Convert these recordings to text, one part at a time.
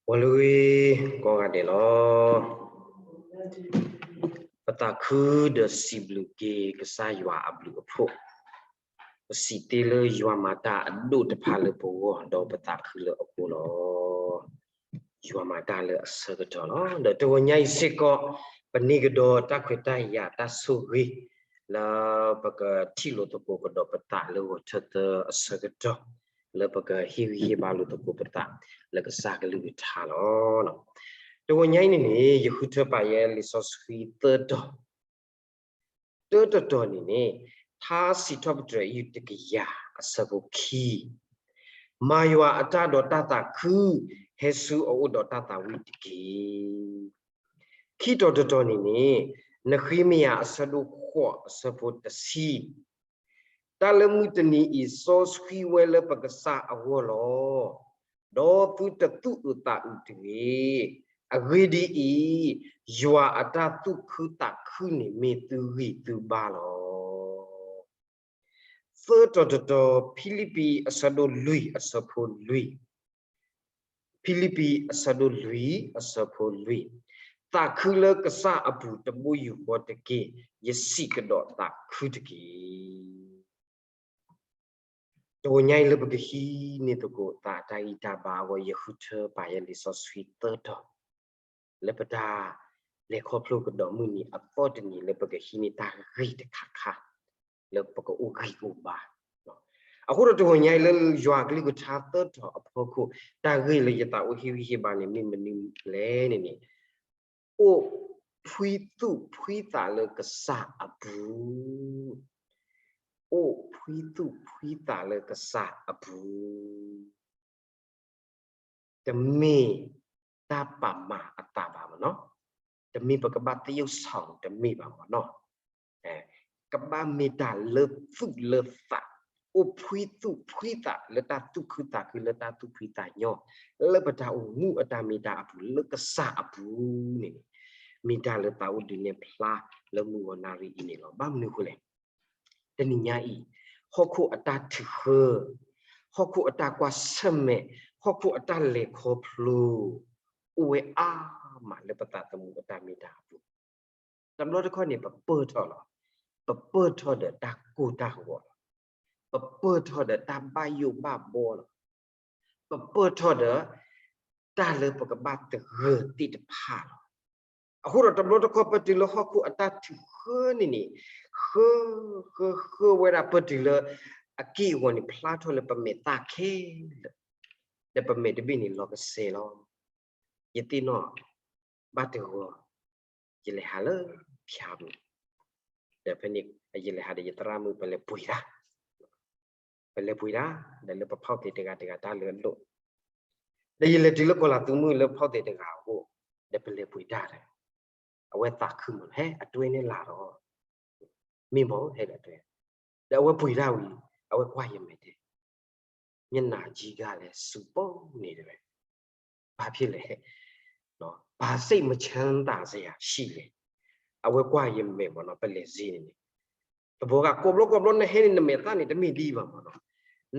ဂီၤလၢအဂ့ၤ ကိးဂၤဒဲးလီၤ. ပသးခုဒီးစံးဘျုးက့ၤကစၢ်ယွၤအဘျုးအဖှိၣ်, ပစံးတ့ၢ်လၢယွၤမၤတၢ်အဒိၣ်တဖၣ်လၢပဂီၢ် ဒီးပသးခုလၢအဃိလီၤ. ယွၤမၤတၢ်လၢအဆၢကတီၢ်လီၤ. ဒီးတဂီၤညါအံၤစ့ၢ်ကီး ပန့ၢ်ကဒီးတၢ်ခွဲးတၢ်ယာ်တၢ်ဆိၣ်ဂ့ၤ လၢပကထံၣ်လိာ်သကိးကဒီးပသးလၢဂီၤထၢသၢအဆၢကတီၢ် လၢပကဟ့ၣ်ဂံၢ်ဟ့ၣ်ဘါလိာ်သကိးပသး လၢကစၢ်ကလုၢ်ကထါလီၤ. တဂီၤညါအံၤန့ၣ်န့ၣ် ယဃုထၢပာ်ယဲလံာ်စီဆှံသၢတီၤ, တၢတတီၤန့ၣ်န့ၣ် ထါစံးထီၣ်ပတြၢၤအယုၢ်တကယၤအဆၢဖိခံ, မၤယွၤအတၢ်ဒီးတၢ်သးခု, ဟဲဆူအအိၣ်ဒီးတၢ်သးဝံၣ်တက့ၢ်. ခံတီၤတတီၤန့ၣ်န့ၣ် နဃ့မယၤအဆၢဒိၣ်ဃိးအဆၢဖိတဆံ, တၢ်လၢမုၢ်တနံၤအံၤစီဆှံဝဲလၢပကစၢ်အဂီၢ်လီၤ. ဒီးသုတသူၣ်အုးသးအုးတဂ့ၤ. အဂ့ၢ်ဒ်အံၤ, ယွၤအတၢ်သူၣ်ခုသးခုန့ၣ်မ့ၢ်သုဂံၢ်သုဘါလီၤ. သၢတီၤတတီၤ ဖံလံးပံၤအဆၢဒိၣ်လွံၢ်အဆၢဖိလွံၢ်, ဖံလံးပံၤအဆၢဒိၣ်လွံၢ်အဆၢဖိလွံၢ်, သးခုလၢကစၢ်အပူၤတဘိယူၢ်ဃီတက့ၢ်. ယစံးကဒီးသးခုတက့ၢ်. တဂီၤညါအံၤလၢပကဟံးန့ၢ်သကိးသးတၢ်ဂံၢ်တၢ်ဘါအဂီၢ် ယဃုထၢပာ်ယဲလံာ်စီဆှံသၢတီၤ လၢပတၢ်လဲၤခီဖျိကဒီးမုၢ်နံၤအသီတနံၤ လၢပကဟံးန့ၢ်တၢ်ဂ့ၢ်တခါခါ လၢပကအိၣ်ဂံၢ်အိၣ်ဘါ. အဃိဒီးတဂီၤညါအံၤလၢယွၤကလုၢ်ကထါသၢတီၤအဖီခိၣ် တၢ်ဂ့ၢ်လၢယသးအိၣ်ဟ့ၣ်ဂံၢ်ဟ့ၣ်ဘါန့ၣ် မ့ၢ်မနုၤလဲၣ်န့ၣ်န့ၣ် အိၣ်ဖှံသူၣ်ဖှံသးလၢကစၢ်အပူၤ, အိၣ်ဖှံသူၣ်ဖှံသးလၢကစၢ်အပူၤ တမ့ၢ်တၢ်ပာ်မၤအသးဘၣ်မ့ၢ်နီၤ, တမ့ၢ်ပကဘၣ်သရုပ်ဆောင်တမ့ၢ်ဘၣ်မ့ၢ်နီၤ, ကဘၣ်မ့ၢ်တၢ်လၢသူၣ်လၢသး, အိၣ်ဖှံသူၣ်ဖှံသးလၢတၢ်သူၣ်ခုသးခု လၢတၢ်သူၣ်ဖှံသးညီ, လၢပတၢ်အိၣ်မူအတၢ်မ့ၢ်တၢ်အပူၤ လၢကစၢ်အပူၤန့ၣ်န့ၣ်, မ့ၢ်တၢ်လၢသးအိၣ်ဒုးနဲၣ်ဖျါလၢမုၢ်ဂီၤနၣ်ရံၣ်အံၤန့ၣ်လီၤ. ဘၣ်မနုၤအဃိလဲၣ်, တနံၤညါအံၤ ဟီၣ်ခိၣ်အတၢ်ထုးဃၢ, ဟီၣ်ခိၣ်အတၢ်ကွၢ်ဆၢၣ်မဲာ်, ဟီၣ်ခိၣ်အတၢ်လဲၤခီဖျိ အိၣ်ဝဲအါမးလၢပသးသမူအတၢ်မ့ၢ်တၢ်အပူၤ, တဘျီတခီၣ်န့ၣ် ပပၢၢ်ထီၣ်လီၤ. ပပၢၢ်ထီၣ်ဒီးတၢ်ကိၢ်တၢ်ဂီၤလီၤ. ပပၢၢ်ထီၣ်ဒီးတၢ်ဘၣ်ယိၣ်ဘၣ်ဘီလီၤ. ပပၢၢ်ထီၣ်ဒီး တၢ်လၢပကဘၣ်သဂၢၢ်သ့ၣ်တဖၣ်လီၤ. အဃိဒီးတဘျီတခီၣ် ပတုၤလၢဟီၣ်ခိၣ်အတၢ်ထုးဃၢန့ၣ်န့ၣ်, ဃၢ, ဃၢ, ဃၢဝဲဒၣ် ပတုၤလၢအက့ၢ်အဂီၤန့ၣ် ဖျါထီၣ်လၢပမဲာ်သၣ်ခဲလၢာ်, ဒီးပမဲာ်တဘ့ၣ်န့ၣ်လီၤကစဲၤလီၤ. ယသ့ၣ်နီၣ်ဘၣ်တဂီၤ, ယလဲၤဟးလၢဖၠါပူၤ, ဒီးဖဲန့ၣ် ယလဲၤဟးဒီးယသရၣ်မုၣ် ပလဲၤပှ့ၤတၢ်, ပလဲၤပှ့ၤတၢ် ဒီးလၢပဖီၣ်သ့ၣ်တဂၤတဂၤတၢ်လၢအလိၣ်, ဒီးယလဲၤတုၤလၢကီၤလၤသူမုၣ်လၢဖီၣ်သ့ၣ်တဂၤအအိၣ်, ဒီးပလဲၤပှ့ၤတၢ်ဒီး အဝဲသးခုမး ဟဲအတွဲန့ၣ်လၢ်ဒီး မ့ၢ်မး ဟဲဒီးအတွဲ, ဒီးအဝဲပှ့ၤတၢ်ဝံၤ အဝဲကွၢ်ယမဲာ်တဲ မျက်နှာကြီးကလည်း ဆူပုံနေတယ်. ဘာဖြစ်လဲ, ဘာစိတ်မချမ်းသာစရာရှိလဲ. အဝဲကွၢ်ယမဲာ်မးနီၤ ပလဲၤစ့န့ၣ်န့ၣ်, တဘျီဂၤ ကိးဘျီကိးဘျီ နဟဲန့ၣ် နမဲာ်သၣ်န့ၣ် တမ့ၢ်ဒ်အံၤဘၣ်မးနီၤ,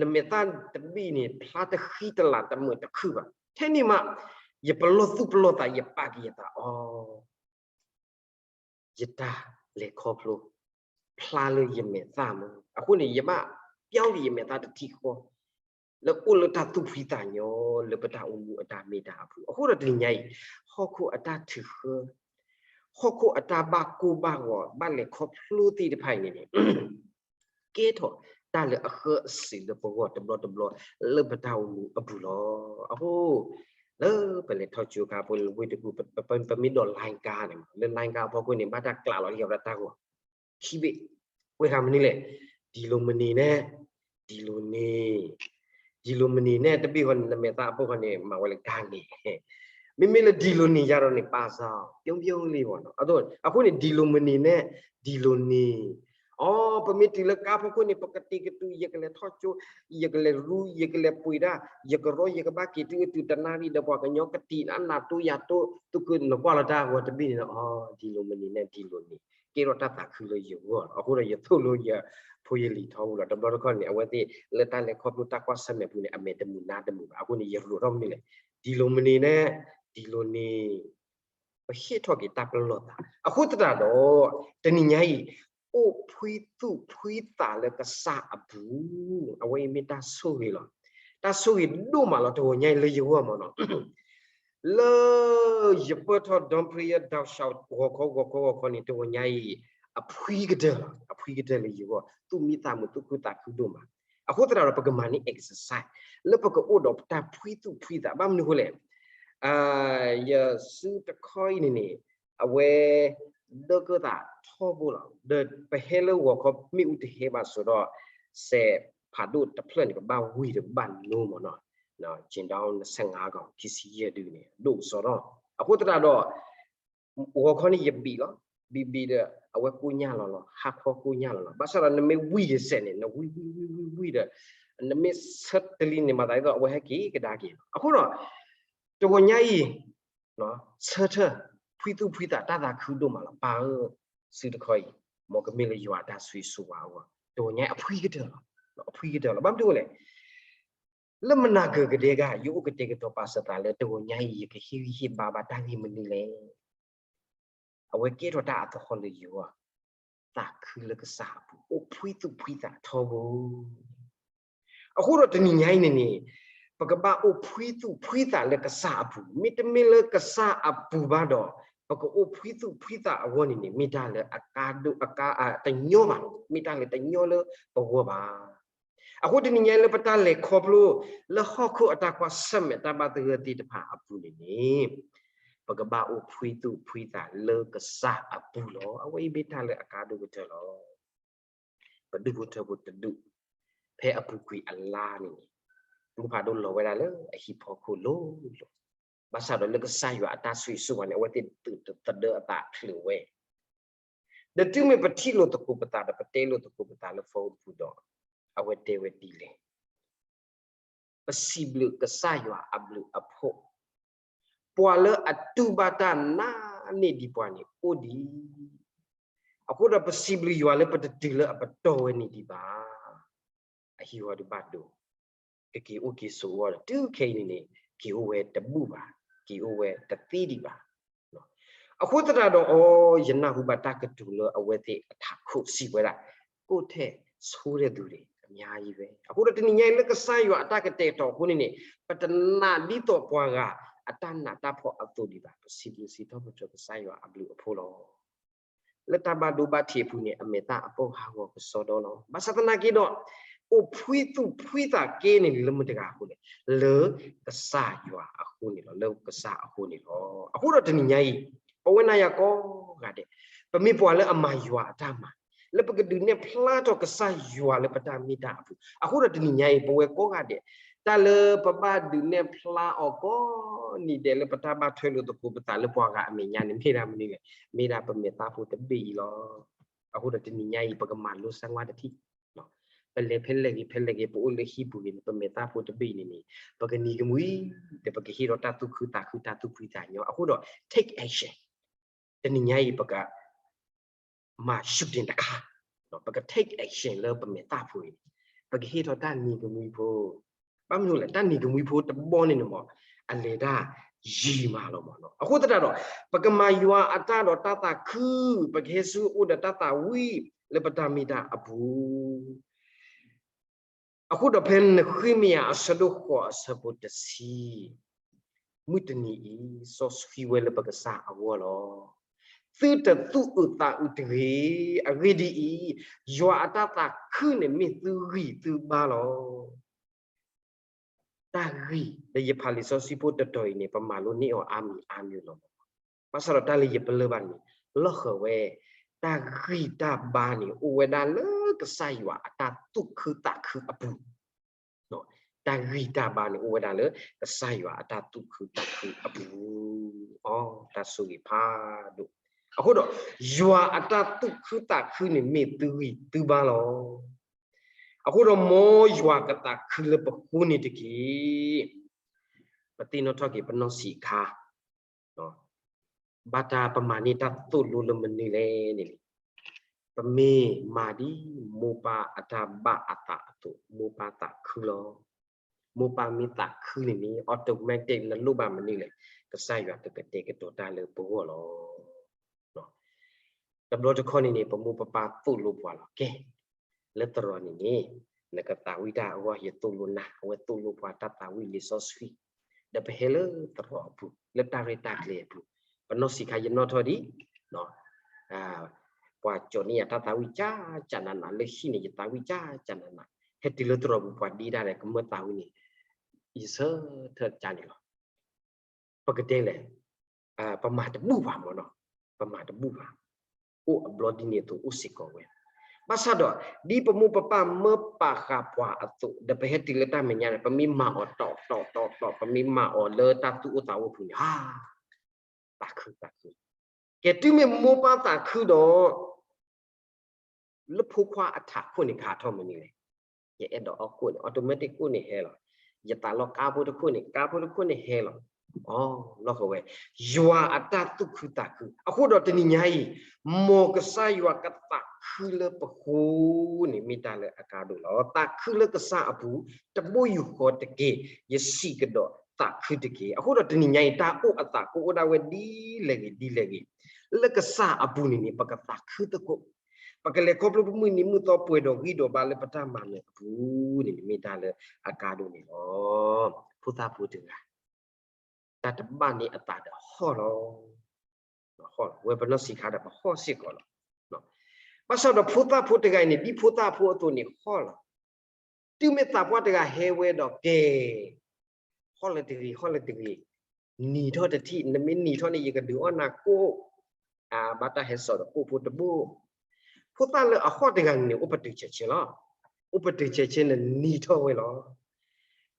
နမဲာ်သၣ်တဘ့ၣ်န့ၣ် ဖျါတဃံတလၤ တမုာ်တခုဘၣ်. ထဲန့ၣ်မး ယပလီၢ်သူၣ်ပလီၢ်သး ယပာ်က့ၤယသးအီၤ ယတၢ်လဲၤခီဖျိ ဖျါလၢယမဲာ်သၣ်မး. အဃိန့ၣ် ယဘၣ်ပျီက့ၤယမဲာ်သၣ်တထံၣ်ဃီ လၢအိၣ်လၢတၢ်သူၣ်ဖှံသးညီ လၢပတၢ်အိၣ်မူအတၢ်မ့ၢ်တၢ်အပူၤ. အဃိဒီးတနံၤညါအံၤ ဟီၣ်ခိၣ်အတၢ်ထုးဃၢ ဟီၣ်ခိၣ်အတၢ်ဘၣ်ကိၢ်ဘၣ်ဂီၤ ဘၣ်လဲၤခီဖျိသ့ၣ်တဖၣ်အံၤန့ၣ်န့ၣ် ကဲထီၣ်တၢ်လၢအဃၢအစ့ၤလၢပဂီၢ်တဘျီတဘျီ လၢပတၢ်အိၣ်မူအပူၤလီၤ. အဃိ လၢပလဲၤထီၣ်ကၠိခါဖိလၢဝ့ၢ်တကူၣ် ပမ့ၢ်ဒိး line ကါန့ၣ်မး လၢ line ကါအဖီခိၣ်န့ၣ် ဘၣ်တၢ်ကျးလီၤလံ အဝဲဒၣ်တၢ်ဂီၤ ခံဘ့ၣ်, ဝဲဃါမနုၤလဲၣ်, ဒ်လိၤမနုၤနဲၣ်, ဒ်လိၤန့ၣ်, ဒ်လိၤမနုၤနဲၣ် တဘ့ၣ်ဃီန့ၣ် နမဲာ်သၣ်အဖီခိၣ်န့ၣ် မၤဝဲလၢကါန့ၣ် မ့မ့ၢ်လၢဒ်လိၤန့ၣ်ယၤဒီးန့ၣ် ပာ်စၢ် ပျီပျီလံမးနီၤ. အဃိန့ၣ် ဒ်လိၤမနုၤနဲၣ်, ဒ်လိၤန့ၣ်, အိ ပမ့ၢ်တုၤလၢကါဖီခိၣ်န့ၣ် ပကတံၤကတုၤ ယကလဲၤထီၣ်ကၠိ, ယကလဲၤရူ, ယကလဲၤပှ့ၤတၢ်, ယကရီ ယကဘၣ်က့ၤတုၤအတုၤ တနၣ်ရံၣ်ဒီးပှၤကညီကတံၤနးနးတိၢ်ယၤတိၢ် သုကနကွၢ်လီၤတၢ်ဂီၤတဘ့ၣ်န့ၣ်လီၤ. အိ ဒ်လိၤမနုၤနဲၣ် ဒ်လိၤန့ၣ် ကဲထီၣ်တၢ်သးခုလၢယဂီၢ်လီၤ. အဃိဒီးယသိၣ်လိယဖိယလံၤထီဘိလီၤ. တဘျီတခီၣ်န့ၣ် အဝဲသ့ၣ်လၢတၢ်လဲၤခီဖျိတၢ်ကွၢ်ဆၢၣ်မဲာ်ပူၤန့ၣ် အမဲာ်တမုာ်နါတမုာ်ဘၣ်. အဃိန့ၣ် ယရိးထီၣ်မနုၤလဲၣ် ဒ်လိၤမနုၤန့ၣ်, ဒ်လိၤန့ၣ် ပဟ့ၣ်ထီၣ်က့ၤတၢ်ပလီၢ်သး. အဃိသတးဒီး တနံၤညါအံၤ အိၣ်ဖှံသူၣ်ဖှံသးလၢကစၢ်အပူၤ, အဝဲအံၤမ့ၢ်တၢ်ဆိၣ်ဂ့ၤလီၤ. တၢ်ဆိၣ်ဂ့ၤဒိၣ်မးလီၤ တဂီၤညါအံၤလၢယဂီၢ်မ့ၢ်နီၤ လၢယပၢၢ်ထီၣ် ဒီပြံယဒီးစှၤ ဂီၤခီဂီၤခီဂီၤခီန့ၣ် တဂီၤညါအံၤ အဖှံကတၢၢ်လီၤ. အဖှံကတၢၢ်လၢယဂီၢ် သူၣ်မံသးမုာ် သူၣ်ခုသးခုဒိၣ်မး. အဃိသတးဒီး ပကမၤန့ၢ် exercise လၢပကအိၣ်ဒီးပတၢ်ဖှံသူၣ်ဖှံသး ဘၣ်မနုၤအဃိလဲၣ် ယစုတခီအံၤန့ၣ်န့ၣ် အဝဲ ဒၢကၢၣ်သးထီဘိလီၤ. ဒီးပဟဲလၢဂီၤခီမ့ၣ်အူတဟဲဘၣ်စ့ၢ်ဒီး စဲးဖးဒိၣ်တဖျၢၣ်န့ၣ် ပဘၣ်ဝံၤဒီးပဘၣ်နိမ့ၢ်နီၤ, ကၠ့ဒီနစဲးငါကီး ခံဆံယဲၢ်ဒုန့ၣ် ဒိၣ်ကစီဒီ, အဃိသတးဒီး ဂီၤခီန့ၣ်ယဘံးလီၤ. ဘံးဘံးဒီး အဝဲကိၣ်ညၣ်လီၤလီၤ ဟါခီကိၣ်ညၣ်လီၤလီၤ. ဘၣ်ဆၣ်ဒီးနမ့ၢ်ဝံၤယစဲးန့ၣ် နဝံၤဝံၤဝံၤဝံၤဝံၤဒီး နမ့ၢ်ဆၢတလံန့ၣ် မၤသးဒ်သိး အဝဲဟဲက့ၤကဒါက့ၤလီၤ. အဃိဒီး တဂီၤညါအံၤ ဆၢထၢၣ် ဖှံသူၣ်ဖှံသး တၢ်သးခုဒိၣ်မးလီၤ ပၢ်ဧၢ, စုတခီအံၤ မ်ကမ့ၢ်လၢယွၤအတၢ်ဆိၣ်ဂ့ၤဆိၣ်ဝါအဂီၢ် တဂီၤညါအံၤအဖှံကတၢၢ်လီၤ. အဖှံကတၢၢ်လီၤ. ဘၣ်မနုၤအဃိလဲၣ် လၢမုၢ်နၤကၢၤကဒဲက ယအိၣ်ကတဲာ်ကတီၤပာ်စၢၤသးလၢ တဂီၤညါအံၤ ယကဟ့ၣ်ဂံၢ်ဟ့ၣ်ဘါဘၣ်တၢ်ဂ့ၢ်မနုၤလဲၣ်. အဝဲကဲထီၣ်တၢ်အသဟီၣ်လၢယဂီၢ်, သးခုလၢကစၢ်အပူၤ အိၣ်ဖှံသူၣ်ဖှံသးထီဘိ အဃိဒီးတနံၤညါအံၤန့ၣ်န့ၣ် ပကဘၣ်အိၣ်ဖှံသူၣ်ဖှံသးလၢကစၢ်အပူၤ, မ့တမ့ၢ်လၢကစၢ်အပူၤဘၣ်ဒီး ပကအိၣ်ဖှံသူၣ်ဖှံသးအဂီၢ်န့ၣ်န့ၣ် မ့ၢ်တၢ်လၢအကါဒိၣ်အကါ တညီဘၣ်, မ့ၢ်တၢ်လၢတညီလၢပဂီၢ်ဘၣ်. အဃိတနံၤညါအံၤလၢပတၢ်လဲၤခီဖျိ လၢဟီၣ်ခိၣ်အတၢ်ကွၢ်ဆၢၣ်မဲာ်တၢ်ဘၣ်သဂၢၢ်သ့ၣ်တဖၣ်အပူၤန့ၣ်န့ၣ် ပကဘၣ်အိၣ်ဖှံသူၣ်ဖှံသးလၢကစၢ်အပူၤလီၤ. အဝဲအံၤမ့ၢ်တၢ်လၢအကါဒိၣ်ကတၢၢ်လီၤ. ပဒူၣ်ဖိထၢဖိတဒူၣ် ဖဲအပူၤကွံာ်အလါန့ၣ်န့ၣ် မူဖးဒိၣ်လီၤဝဲဒၣ်လၢအဟံၣ်ဖီခိၣ်လိၤလိၤ, ဘၣ်ဆၣ်ဒီးလၢကစၢ်ယွၤအတၢ်ဆိၣ်ဂ့ၤဆိၣ်ဝါန့ၣ် အဝဲသ့ၣ်သုးသဒၢအသးချုးဝဲ ဒီးတုၤမ့ၢ်ပထံၣ်လိာ်သကိးပသးဒီး ပတဲလိာ်သကိးပသးလၢ phone အပူၤဒီး အဝဲတဲဝဲဒ်လဲၣ်, ပစံးဘျုးကစၢ်ယွၤအဘျုးအဖှိၣ်, ပှၤလၢအတူၢ်ဘၣ်တၢ်နါန့ၢ်ဒံးပှၤန့ၣ်အိၣ်ဒံး, အဃိဒီးပစံးဘျုးယွၤလၢပတတုၤလၢအပတီၢ်ဝဲန့ၣ်ဒံးဘၣ်. အဟံၣ်ဝီဒုးဘၣ်ဒိ, ကက့ၤအိၣ်က့ၤဆိးအီၤဒီး တုၤခဲအံၤန့ၣ်န့ၣ် က့ၤအိၣ်ဝဲတဘူၣ်ဘၣ်, က့ၤအိၣ်ဝဲတသ့ဒံးဘၣ်. အဃိသတးဒီးအီၤ ယနၢ်ဟူဘၣ်တၢ်ကတိၤလၢအဝဲသ့ၣ်အထးခိၣ်စံးဝဲဒၣ်, ကိးထဲဆူၣ်ထဲသိးန့ၣ် အများကြီးပဲ. အဃိဒီးတနံၤညါအံၤလၢကစၢ်ယွၤအတၢ်ကတဲာ်ကတီၤအဃိန့ၣ်န့ၣ် ပတနာ်ဒ်သိးပှၤဂၤအတၢ်နးတၢ်ဖှီၣ်အသိးဒံးဘၣ်, ပစံးဘျုးစံးထီၣ်ပတြၢၤကစၢ်ယွၤအဘျုးအဖှိၣ်လီၤ. လၢတၢ်ဘၣ်ဒိဘၣ်ထံးအပူၤန့ၣ် အမဲာ်သၣ်အပိၢ်ဟးဂီၤကစီဒီလီၤ. ဘၣ်ဆၣ်သနာ်က့ဒီး အိၣ်ဖှံသူၣ်ဖှံသးက့န့ၣ် လၢမတၤတဂၤအဃိလဲၣ်, လၢကစၢ်ယွၤအဃိန့ၣ်လီၤ, လၢကစၢ်အဃိန့ၣ်လီၤ. အဃိဒီးတနံၤညါအံၤ ပဝဲနၤယၤကိးဂၤဒဲး ပမ့ၢ်ပှၤလၢအမၤယွၤအတၢ်မၤ, လၢပကဒုးနဲၣ်ဖျါထီၣ်ကစၢ်ယွၤလၢပတၢ်မ့ၢ်တၢ်အပူၤ, အဃိဒီးတနံၤညါအံၤ ပဝဲကိးဂၤဒဲး တၢ်လၢပဘၣ်ဒုးနဲၣ်ဖျါအီၤကိးနံၤဒဲးလၢပတၢ်ဘၣ်ထွဲလိာ်သကိးပသးလၢပှၤဂၤအမဲာ်ညါန့ၣ် မ့ၢ်ဒၣ်မနုၤလဲၣ်, မ့ၢ်ဒၣ်ပမဲာ်သၣ်ဖိတဘ့ၣ်အံၤလီၤ. အဃိဒီးတနံၤညါအံၤ ပကမၤလိစၢ်ဝါတထံၣ်, ပလဲၤဖဲလဲၣ်ဂ့ၤဖဲလဲၣ်ဂ့ၤ ပအိၣ်လၢဟံၣ်ပူၤဂ့ၤန့ၣ် ပမဲာ်သၣ်ဖိတဘ့ၣ်အံၤန့ၣ်န့ၣ် ပကနံၤကမှံ ဒီးပကဟ့ၣ်ဒီးတၢ်သူၣ်ခုသးခု တၢ်သူၣ်ဖှံသးညီ, အဃိဒီး take action တနံၤညါအံၤ ပက မၤ shooting တခါ, ပက take action လၢပမဲာ်သၣ်ဖိအံၤန့ၣ် ပကဟ့ၣ်ထီၣ်တၢ်နံၤကမှံဖိ, ဘၣ်မနုၤလဲၣ် တၢ်နံၤကမှံဖိတဘီန့ၣ်န့ၣ်မ့ၢ် အလဲၤတၢ်ယံာ်မးလီၤမ့ၢ်နီၤ. အဃိသတးဒီး ပကမၤယွၤအတၢ်ဒီးတၢ်သးခု, ပကဟဲဆူအအိၣ်ဒီးတၢ်သးဝံၣ်လၢပတၢ်မ့ၢ်တၢ်အပူၤ အဃိဒီးဖဲနဃ့မယၤအဆၢဒိၣ်ဃိးအဆၢဖိတဆံ, မုၢ်တနံၤအံၤ စီဆှံဝဲလၢပကစၢ်အဂီၢ်လီၤ. သုတသူၣ်အုးသးအုးတဂ့ၤ. အဂ့ၢ်ဒ်အံၤ, ယွၤအတၢ်သးခုန့ၣ်မ့ၢ်သုဂံၢ်သုဘါလီၤ. တၢ်ဂံၢ်လၢယဖးလံာ်စီဆှံဖိတတီၤအံၤန့ၣ် ပမၤလိန့ၢ်အီၤအါမံၤအါမံၤလီၤ. ဘၣ်ဆၣ်ဒီးတၢ်လၢယပလၢၢ်ဘၣ်န့ၣ် လီၤဃၢၤဝဲ, တၢ်ဂံၢ်တၢ်ဘါန့ၣ် အိၣ်ဝဲဒၣ်လၢကစၢ်ယွၤအတၢ်သူၣ်ခုသးခုအပူၤ တၢ်ဂံၢ်တၢ်ဘါန့ၣ် အိၣ်ဝဲဒၣ်လၢကစၢ်ယွၤအတၢ်သူၣ်ခုသးခုအပူၤ, အီ တၢ်ဆိၣ်ဂ့ၤဖးဒိၣ်. အဃိဒီး ယွၤအတၢ်သူၣ်ခုသးခုန့ၣ်မ့ၢ်သုဂံၢ်သုဘါလီၤ. အဃိဒီးမ်ယွၤကသးခုလၢပဃိန့ၣ်တက့ၢ်. ပသ့ၣ်နီၣ်ထီၣ်က့ၤပနီၢ်ဆံးအခါ ဘၣ်တၢ်ပမၤန့ၢ်တၢ်သိၣ်လိလၢမနုၤလဲၣ်န့ၣ်, ပမ့ၢ်မၤဒ်မိၢ်ပၢ်အတၢ်ဘၣ်အသးအသိး မိၢ်ပၢ်သးခုလီၤ. မိၢ်ပၢ်မ့ၢ်သးခုန့ၣ်န့ၣ် automatic နလိၣ်ဘၣ်မနုၤလဲၣ်, ကစၢ်ယွၤကကတဲာ်ကတီၤတၢ်လၢပဂီၢ်လီၤ. တဘျီတခီၣ်န့ၣ်န့ၣ် ပမိၢ်ပပၢ်သိၣ်လိပှၤလီၤ. ကဲ, လၢသရိာ်န့ၣ်န့ၣ် နကသးဝံၣ်တၢ်အဂီၢ် ယသိၣ်လိနၤ, အဝဲသိၣ်လိပှၤတၢ်သးဝံၣ်လံာ်စီဆှံ, ဒီးပဟဲလၢသရိာ်အပူၤ လၢတၢ်ရဲၣ်တၢ်ကျဲၤအပူၤ, ပနီၢ်ဆံးခါယနီၣ်ထီၣ်ဒံး ပှၤကၠိန့ၢ်ယၤတၢ်သးဝံၣ်ကၠၢ်ကၠၢ်နးနး, လၢဟံၣ်န့ၣ် ယသးဝံၣ်ကၠၢ်ကၠၢ်နးနး, ဟဲတုၤလၢသရိာ်ပူၤ ပှၤဒ့တၢ်ဒီး ကမၢသးဝံၣ်န့ၣ် ယဆၢထၢၣ်ကၠၢ်န့ၣ်လီၤ. ပကတဲလဲၣ်, ပမၤတဘူၣ်ဘၣ်မ့ၢ်နီၤ, ပမၤတဘူၣ်ဘၣ်, အိၣ်အဘျီဒ်န့ၣ်အသိးအိၣ်စ့ၢ်ကီးဝဲ, ဘၣ်ဆၣ်ဒီး ဒ်ပမိၢ်ပပၢ်မၢပာ်ဃာ်ပှၤအသိး ဒီးပဟဲတုၤလၢတၢ်မဲာ်ညါန့ၣ် ပမ့ၢ်မၤအီၤတီတီတီတီ ပမ့ၢ်မၤအီၤလၢတၢ်သူၣ်အိၣ်သးအိၣ်ပူၤန့ၣ် ဟါ သးခုသးခု, ကဲတုၤမ့ၢ်မိၢ်ပၢ်သးခုဒီး လၢဖိခွါအထးခိၣ်န့ၣ် ကဟးထီၣ်မနုၤလဲၣ်, ယအဲၣ်ဒိးအီၣ်ကိၣ်န့ၣ် automatic ကိၣ်န့ၣ်ဟဲလီၤ, ယသးလီကါဖိတခိၣ်န့ၣ် ကါဖိတခိၣ်န့ၣ်ဟဲလီၤ, အီ လီၢ်ဃဝဲ, ယွၤအတၢ်သူၣ်ခုသးခု, အဃိဒီးတနံၤညါအံၤ မ်ကစၢ်ယွၤကသးခုလၢပဃိန့ၣ် မ့ၢ်တၢ်လၢအကါဒိၣ်လီၤ. သးခုလၢကစၢ်အပူၤ တဘိယူၢ်ဃီတက့ၢ်, ယစံးကဒီးသးခုတက့ၢ်. အဃိဒီးတနံၤညါအံၤ တၢ်အိၣ်အသးကအိၣ်ဒၣ်ဝဲဒ်လဲၣ်ဂ့ၤဒ်လဲၣ်ဂ့ၤ, လၢကစၢ်အပူၤန့ၣ်န့ၣ် ပကသးခုသကိး, ပကလဲၤခီဖျိပမုၢ်နံၤမုၢ်သီပှဲၤဒီးဂံၢ်ဒီးဘါလၢပတၢ်မၤနၢၤအပူၤန့ၣ် မ့ၢ်တၢ်လၢအကါဒိၣ်န့ၣ်လီၤ. ဖိသၣ်ဖိတဂၤ တၢ်တဘၣ်န့ၢ်အသးဒီးဟီၣ်လီၤ. ဝဲပနီၢ်ဆံးခါဒီးပဟီၣ်စ့ၢ်ကီးလီၤ. ဘၣ်ဆၣ်ဒီးဖိသၣ်ဖိတဂၤအံၤန့ၣ် ဒ်ဖိသၣ်ဖိအသိးန့ၣ်ဟီၣ်လီၤ. တုၤမ့ၢ်သးပှၢ်တဂၤဟဲဝဲဒီးကဲ ဟီၣ်လၢတဂ့ၤ ဟီၣ်လၢတဂ့ၤ, နံၤထီၣ်တထံၣ် နမ့ၢ်နံၤထီၣ်န့ၣ် ယကဒုးအီၣ်နၤကိၣ်, အဘၣ်တၢ်ဟဲစိာ်ဒီးကိၣ်ဖိတဘိ, ဖိသၣ်လၢအဟီၣ်တဂၤန့ၣ်န့ၣ် အိၣ်ပတုာ်ဆဲးဆဲးလီၤ. အိၣ်ပတုာ်ဆဲးဆဲးန့ၣ်နံၤထီၣ်ဝဲလီၤ.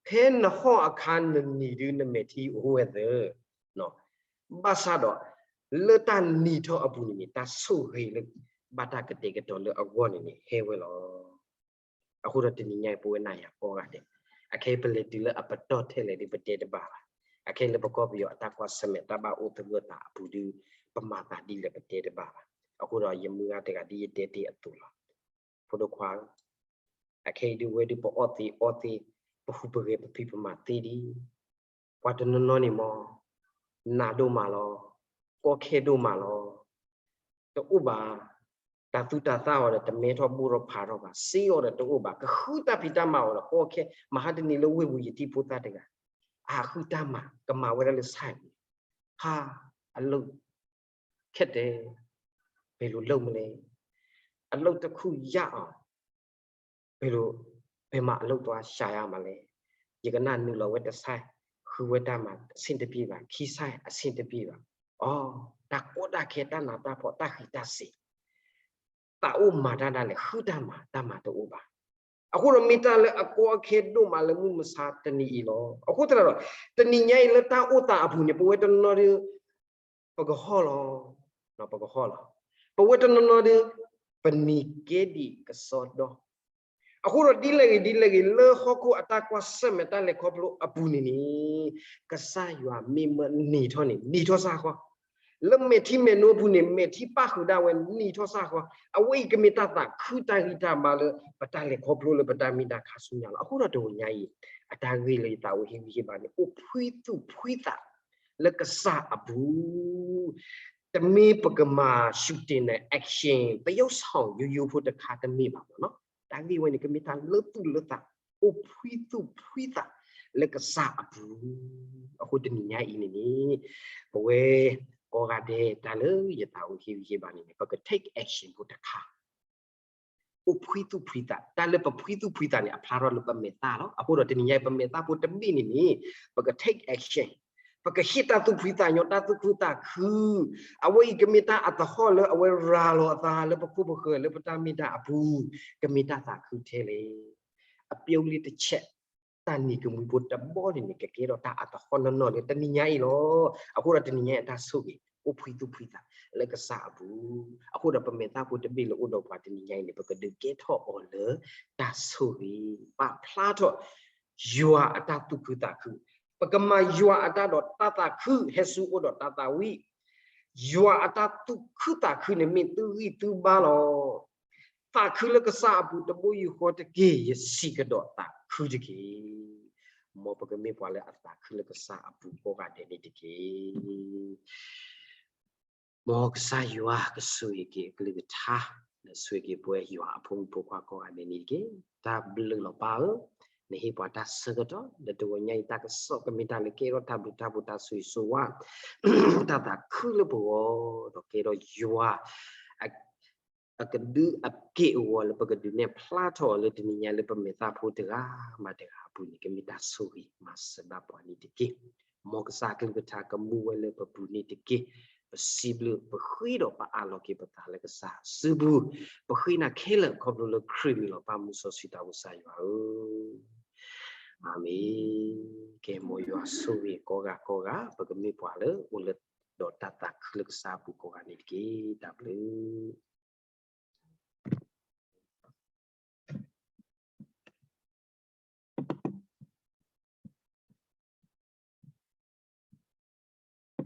ဖဲနဟီၣ်အခါနနံၤဒုးနမဲာ်ထံအိၣ်ဝဲသၢ, ဘၣ်ဆၣ်ဒီး လၢတၢ်နံၤထီၣ်အပူၤန့ၣ်န့ၣ် တၢ်ဆိၣ်ဂ့ၤလၢ ဘၣ်တၢ်ကတဲာ်ကတီၤလၢအဂီၢ်န့ၣ်န့ၣ် ဟဲဝဲလီၤ. အဃိဒီးတနံၤညါအံၤ ပဝဲနၤယၤကိးဂၤဒဲး, အခဲအံၤပလဲၤတုၤလၢအပတီၢ်ထဲလဲၣ်ဒီးပတဲတဘၣ်ဘၣ်. အခဲအံၤလၢပကီၢ်ပယီၤအတၢ်ကွၢ်ဆၢၣ်မဲာ် တၢ်ဘၣ်အိၣ်သဂၢၢ်သးအပူၤဒုး ပမၤသးဒ်လဲၣ်ပတဲတဘၣ်ဘၣ်. အဃိဒီးယမုၢ်ဂၤတဂၤဒ်ယတဲတ့ၢ်အသိးလီၤ. ဖိဒိၣ်ခွါဧၢ, အခဲအံၤဒုးဝဲဒုးပအီၣ်သ့အီသ့, ပဟူးပဂဲၤပဖံးပမၤသ့ဒံး, ပှၤတနီၤနီၤန့ၣ်မ့ၢ် နးဒိၣ်မးလီၤ, ကီခဲဒိၣ်မးလီၤ, တအိၣ်ဘၣ်, တၤသူတၤသၣ်အီၤဒီးတမဲထီၣ်ဘိၣ်ထီၣ်ဖးထီၣ်ဘၣ်, စ့အီၤဒီးတအိၣ်ဘၣ်, ကဃုတၢ်ဖံးတၢ်မၤအီၤဒီးကီခဲ, မဟါတနံၤလၢဝ့ၢ်ပူၤယထံၣ်ဖိသၣ်တဂၤ, အဃုတၢ်မၤ ကမၤဝဲဒၣ်လၢဆၣ်န့ၣ်, ဟါ, အလုပ် ခက်တယ်, ဘယ်လိုလုပ်မလဲ, အလုပ်တစ်ခုရအောင် ဘယ်လို, ဘယ်မှာအလုပ်သွားရှာရမှာလဲ, ယကနၣ်နုာ်လီၤဝဲတဆၣ်, ဃုဝဲတၢ်မၤ အဆင်တပြေပါ, ခံဆၣ် အဆင်တပြေပါ, အိ, တၢ်ကီတၢ်ခဲ တၢ်နးတၢ်ဖှီၣ် တၢ်ဃံးတၢ်စ့ၤ သးအိၣ်မၤတၢ်ဒၣ်လဲာ် ဃုတၢ်မၤ တၢ်မၤတအိၣ်ဘၣ်. အဃိဒီးမ့ၢ်တၢ်လၢအကီအခဲဒိၣ်မးလၢမုၢ်မဆါတနံၤအံၤလီၤ. အဃိသတးဒီး တနံၤညါအံၤလၢတၢ်အိၣ်သးအပူၤန့ၣ် ပဝဲတနီၤနီၤဒီး ပကဟီၣ်လီၤ, ပကဟီၣ်လီၤ. ပဝဲတနီၤနီၤဒီး ပနံၤကဲဒံးကစီဒီ, အဃိဒီးဒ်လဲၣ်ဂ့ၤဒ်လဲၣ်ဂ့ၤ လၢဟီၣ်ခိၣ်အတၢ်ကွၢ်ဆၢၣ်မဲာ်တၢ်လဲၤခီဖျိအပူၤန့ၣ်န့ၣ် ကစၢ်ယွၤမ့ၢ်မၢနံၤထီၣ်န့ၣ် နံၤထီၣ်စၢ်ဃီ, လၢမဲာ်ထံမဲာ်နိအပူၤန့ၣ် မဲာ်ထံပၣ်ဃုာ်ဒၣ်ဝဲနံၤထီၣ်စၢ်ဃီ, အဝဲအံၤကမ့ၢ်တၢ်သးခုတၢ်ဂံၢ်တၢ်ဘါလၢ ပတၢ်လဲၤခီဖျိလၢပတၢ်မ့ၢ်တၢ်ခါဆူညါလီၤ. အဃိဒီးတနံၤညါအံၤ အတၢ်ဂ့ၢ်လၢယသးအိၣ်ဟ့ၣ်ဂံၢ်ဟ့ၣ်ဘါန့ၣ် အိၣ်ဖှံသူၣ်ဖှံသး လၢကစၢ်အပူၤ, တမ့ၢ်ပကမၤ ရှူးတ့ၢ် န့ၣ် action သရုပ်ဆောင်ရိုးရိုးဖိတခါတမ့ၢ်ဘၣ်မ့ၢ်နီၤ, တၢ်ဂ့ၢ်ဝဲန့ၣ် ကမ့ၢ်တၢ်လၢသူၣ်လၢသး အိၣ်ဖှံသူၣ်ဖှံသး လၢကစၢ်အပူၤ, အဃိတနံၤညါအံၤန့ၣ်န့ၣ် ပဝဲကိးဂၤဒဲး တၢ်လၢယသးအိၣ်ဟ့ၣ်ဂံၢ်ဟ့ၣ်ဘါန့ၣ်န့ၣ် ပက take action ဖိတခါ အိၣ်ဖှံသူၣ်ဖှံသး, တၢ်လၢပဖှံသူၣ်ဖှံသးန့ၣ် အဖျါထီၣ်လၢပမဲာ်သၣ်လီၤ. အဃိဒီးတနံၤညါအံၤ ပမဲာ်သၣ်ဖိတဘ့ၣ်န့ၣ်န့ၣ် ပက take action, ပကဟ့ၣ်တၢ်သူၣ်ဖှံသးညီ တၢ်သူၣ်ခုသးခု, အဝဲအံၤကမ့ၢ်တၢ်အသဟီၣ်လၢအဝဲရၤလီၤအသးလၢပခိၣ်ပဃၢၤလၢပတၢ်မ့ၢ်တၢ်အပူၤ, ကမ့ၢ်တၢ်သးခုထဲလဲၣ်. အပျိလံတဆဲး တၢ်နံၤကမှံဖိတဘီန့ၣ်န့ၣ် ကကဲထီၣ်တၢ်အသဟီၣ်နီၢ်နီၢ်လၢတနံၤညါအံၤလီၤ. အဃိဒီးတနံၤညါအံၤအတၢ်ဆိၣ်ဂ့ၤ အိၣ်ဖှံသူၣ်ဖှံသး လၢကစၢ်အပူၤ, အဃိဒီးပမဲာ်သၣ်ဖိတဘ့ၣ်လၢအိၣ်ဒီးပှၤတနံၤညါအံၤန့ၣ် ပကဒုးကဲထီၣ်အီၤလၢတၢ်ဆိၣ်ဂ့ၤ, ပာ်ဖျါထီၣ် ယွၤအတၢ်သူၣ်ခုသးခု, ပကမၤယွၤအတၢ်ဒီးတၢ်သးခု ဟဲဆူအအိၣ်ဒီးတၢ်သးဝံၣ်, ယွၤအတၢ်သူၣ်ခုသးခုန့ၣ်မ့ၢ်သုဂံၢ်သုဘါလီၤ. သးခုလၢကစၢ်အပူၤတဘိယူၢ်ဃီတက့ၢ်, ယစံးကဒီးသးခုတက့ၢ်. မ်ပကမ့ၢ်ပှၤလၢအသးခုလၢကစၢ်အပူၤကိးဂၤဒဲးန့ၣ်တက့ၢ်. မ်ကစၢ်ယွၤကဆိၣ်ဂ့ၤက့ၤအကလုၢ်ကထါ, ဒီးဆိၣ်ဂ့ၤက့ၤပဝဲယွၤအဖိမုၣ်ဖိခွါကိးဂၤဒဲးန့ၣ်တက့ၢ်. တၢ်ဘျုးလီၤပၢ်ဧၢ, နဟ့ၣ်ပှၤတၢ်ဆၢကတီၢ် လၢတဂီၤညါအံၤ တၢ်ကစီၣ်ကမ့ၢ်တၢ်လၢကဲထီၣ်တၢ်ဘျုးတၢ်ဖှိၣ် တၢ်ဆိၣ်ဂ့ၤဆိၣ်ဝါ, တၢ်သးခုလၢပဂီၢ်, ဒီးကဲထီၣ်ယွၤ အကဒုးအက့ၢ်အဂီၤလၢပကဒုးနဲၣ်ဖျါထီၣ်အီၤလၢတနံၤညါလၢပမဲာ်သၣ်ဖိတဂၤဘၣ်တဂၤအပူၤန့ၣ် ကမ့ၢ်တၢ်ဆိၣ်ဂ့ၤမၤစၢၤဘၣ်ပှၤန့ၣ်တက့ၢ်. မ်ကစၢ်အကလုၢ်ကထါကမူဝဲလၢပပူၤန့ၣ်တက့ၢ်. ပစံးဘျုးပဃ့ဒီးပအၢၣ်လီၤက့ၤပသးလၢကစၢ်စုပူၤ, ပဃ့နၤခဲလၢာ်ခီဖျိလၢခရံာ်မံၤလီၤ. ပၢ်မူစီဆှံတၢ်အိၣ်ကစၢ်ယွၤဧၢ, အၤမ့ၣ်. ကဲ မ်ယွၤဆိၣ်ဂ့ၤကိးဂၤကိးဂၤ ပကမ့ၢ်ပှၤလၢအိၣ်လၢဒီးတၢ်သးခုလၢကစၢ်အပူၤကိးဂၤန့ၣ်တက့ၢ်. တၢ်ဘျုး